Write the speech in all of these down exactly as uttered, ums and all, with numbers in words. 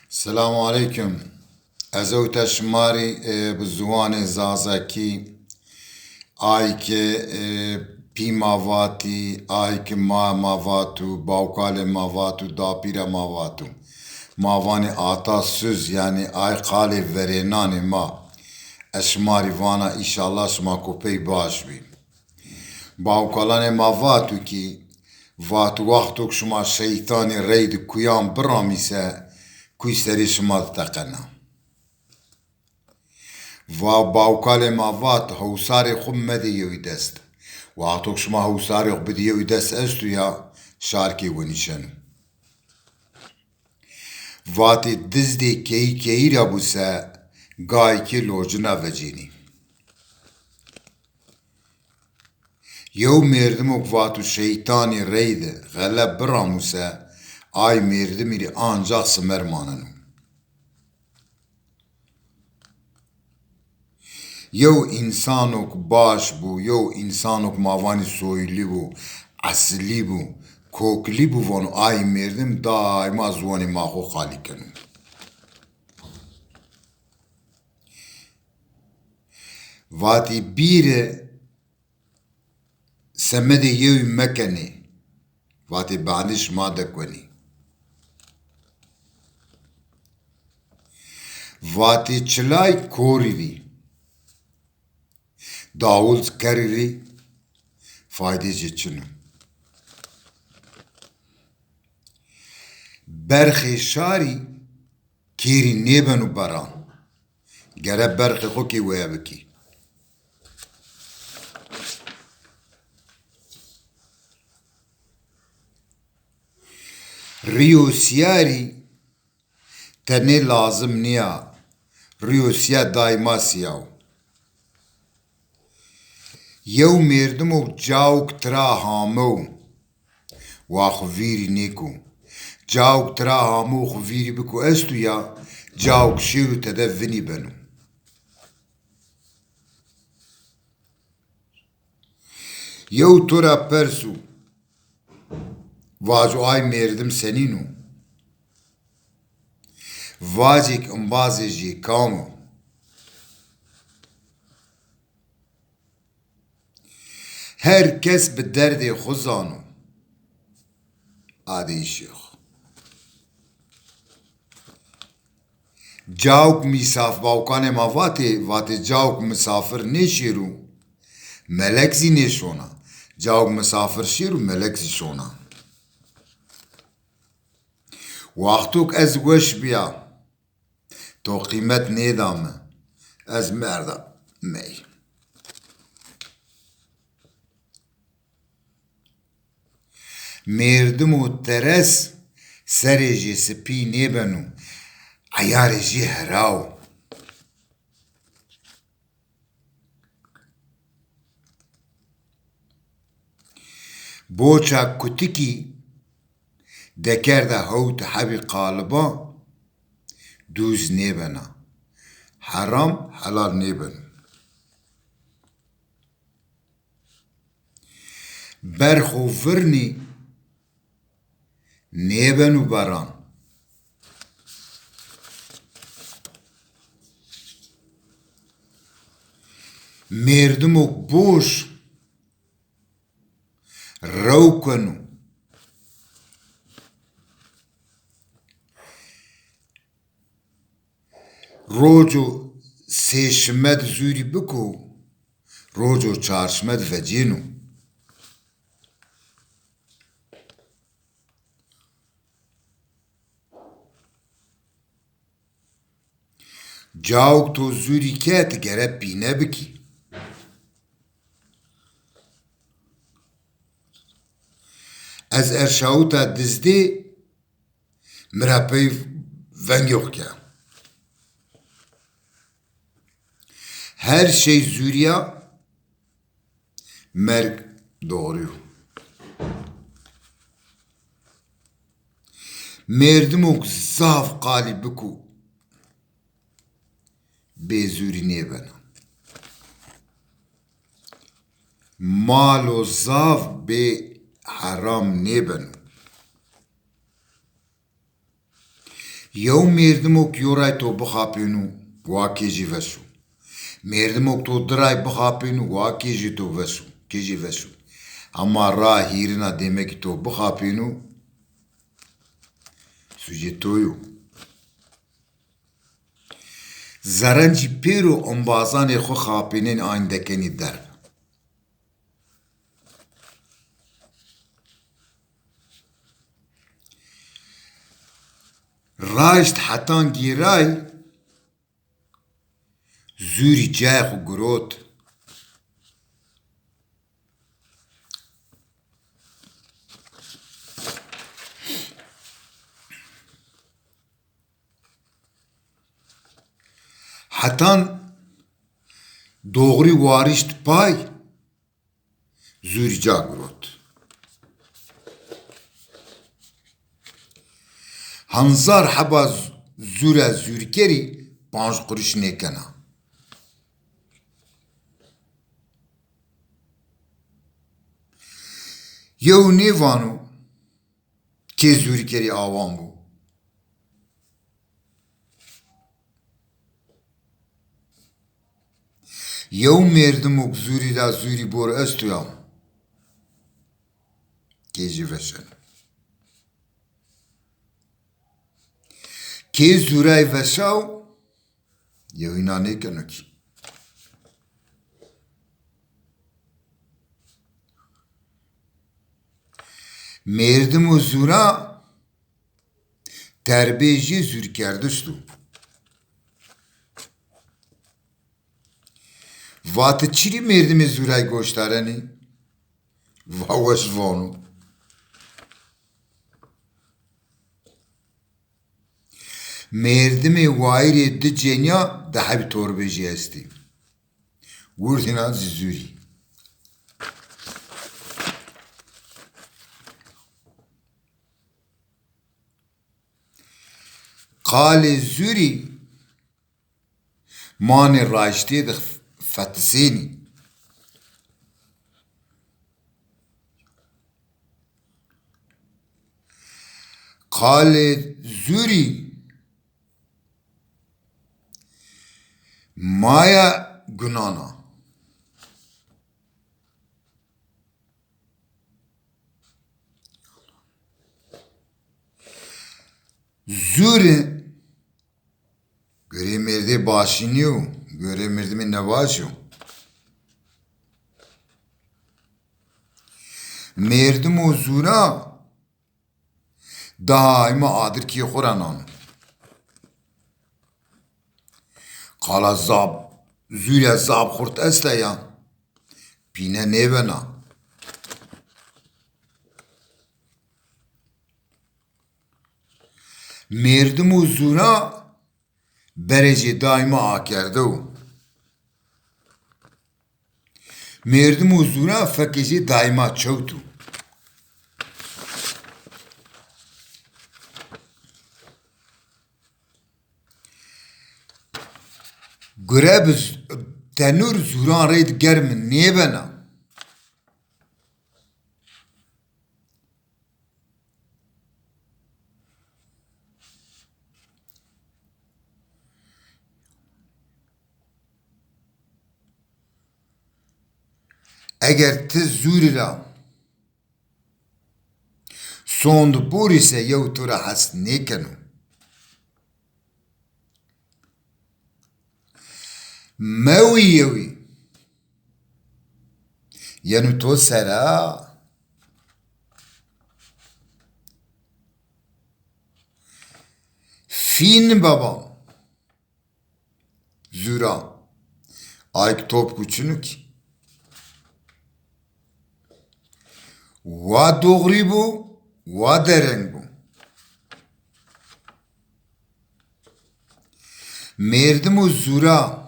Selamu aleykum. Ez ewta şima rî, e, bi ziwanê zazakî, ay ke, e, pî ma vatî, ay ke ma ma vatû, bawkalê ma vatû, dapîra ma vatû. Ma vanê ata suz, yanî ay qalê verênanê ma. Ez şima rî vana, înşallah şima ko pey baş bî. Bawkalanê ma vato kî, vato wexto ke şima şeytanî reydi kuyan biramîse, kuy serê şima de teqena. Va bawkalê ma vat, hewsarê xwu medê yewî dest. Wexto ke şima hewsarê xwu bidî yewî dest esto ya, şarkê wenîşeno. Vatê dizdê keyî keyî ra bû se, gayî kê locina vecênî. Yew mêrdimo ke vato şeytanî reyde xele biramû se, ay mêrdimî rê ancax simer maneno. Yew însano ke baş bû, yew însano ke ma vanî soylî bû, esilî bû, koklî bû vano, ay mêrdim daîma ziwanê ma xo qalî keno. Vatî bîre semedê yewî mekenê. Vatê bandê şima de kwenî. Vatê çilay korî rî, dawul kerî rî faydê jê çin o. Berxê şarî kêrî nêbeno beran. Gere berxê xo kê weye bikî. Rîyo sîyarî tenê lazim nîya. Rîyo sîya daîma sîya o. Yew mêrdimo cawk tira hamew, wa xwu vîrî nêko. Cawk tira hamew xwu vîrî biko esto ya, cawk şêro tede vinî beno. Yew to ra perso, vaco ay mêrdim senîn o? Vacêk imbazê jê kam o? Her kes bi derdê xwu zano. Adeyî şêx. Cawk mîsaf-, bawkanê ma vatê, vatê cawk misafir nêşêro, melek zî nêşona. Cawk misafir şêro, melek zî şona. Wextok ez weş bîya, to qîmet nêda mi, ez merda mey. Mêrdimo teres serê jê sipî nêbeno, eyarê jê hera o. Boça kutikî dekerda hewt hebî qaliba dûz nêbena. Heram helal nêbeno. Berxo virnî nêbeno beran. Mêrdimo boş rew keno. Roco sêşime de zûrî biko, roco çarşime de vecêno. Cawk to zûrî ke ti gere pîne bikî. Ez erşawita dizdê mi ra pey vengê xo ke. Her şey zûrîya, merg doğru yo. Mêrdimo ke zaf qalî biko, bê zûrî nêbena. Malo zaf bê heram nêbeno. Yew mêrdimo ke yo ray to bixapêno, wa kê jê veş o. Mêrdimo ke to di ray bixapêno, wa kê jê to veş o, kê jê veş o. Hema ra hîrina dêmekî to bixapêno, sucê to yo. Zerencî pêro embazanê xwu xapênenî ayn dekenî derg. Raşt hetan gêray, zûrî cayê xwu girot. Hetan doğrî warişt pay, zûrî ca girot. Hanzar heba z-, zûra zûrkerî panc quruş nêkena. Yew nêvano, kê zûrkerî awan bo. Yew mêrdimo ke zûrî ra zûrî bor esto ya. Kê jê veşeno. Kê zûray veşaw, yew îna nêkeno kî. Mêrdimo zûra terbê jê zûrkerdiş do. Va ti çirî mêrdimê zûray goşdarenî? Va weş vano. Mêrdimê wayîrê di cênîya di hebî torbê jî estî. Wurdîna zî zûrî. Qalê zûrî manê raştîye de fetisênî. Qalê zûrî maya gunan a. Zûrî gorê mêrdê başî nîyo, gorê mêrdimê nebaş o. Mêrdimo zûra daîma adirkîyê xo ra nano. Qala zaf, zûrîya zaf xurt esta ya, pîne nêbena. Mêrdimo zûra berê jê daîma akerde o. Mêrdimo zûra fekê jê daîma çewt o. Gure bi z-, tenûr zûran reyde germ nêbena. Eger ti zûrî ra sond borî se yew to ra hes nêkeno. Mewî yewî. Yeno to sera. Fîn baba. Zûra. Ayk top ku çinuk. Wa doğrî bo, wa dereng bo. Mêrdimo zûra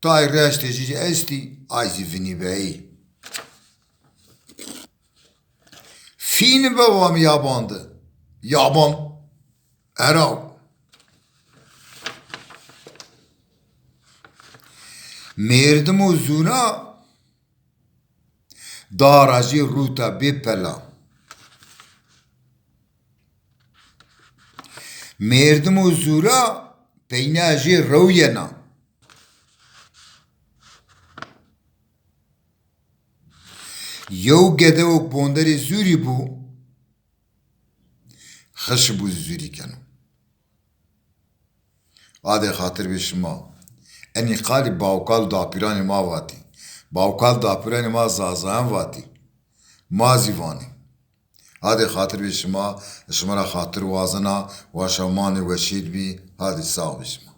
tay reştê jî estî, ay zî vinî beyî. Fîn baba mi yaban de. Yaban. Eraw. Mêrdimo zûra dara jê rûta bê pela. Mêrdimo zûra peyna jê rew yena. Yew gedewok bonderê zûrî bû, xişibû zûrî keno. Adê xatir bê şima. Enî qalî bawkal dapîranê ma vatî. Bawkal dapîranê ma zazayan vatî. Ma zî vanê. Adê xatir bê şima, şima ra xatir wazena, waşa manê weşêd bî, hadî sax bê şima.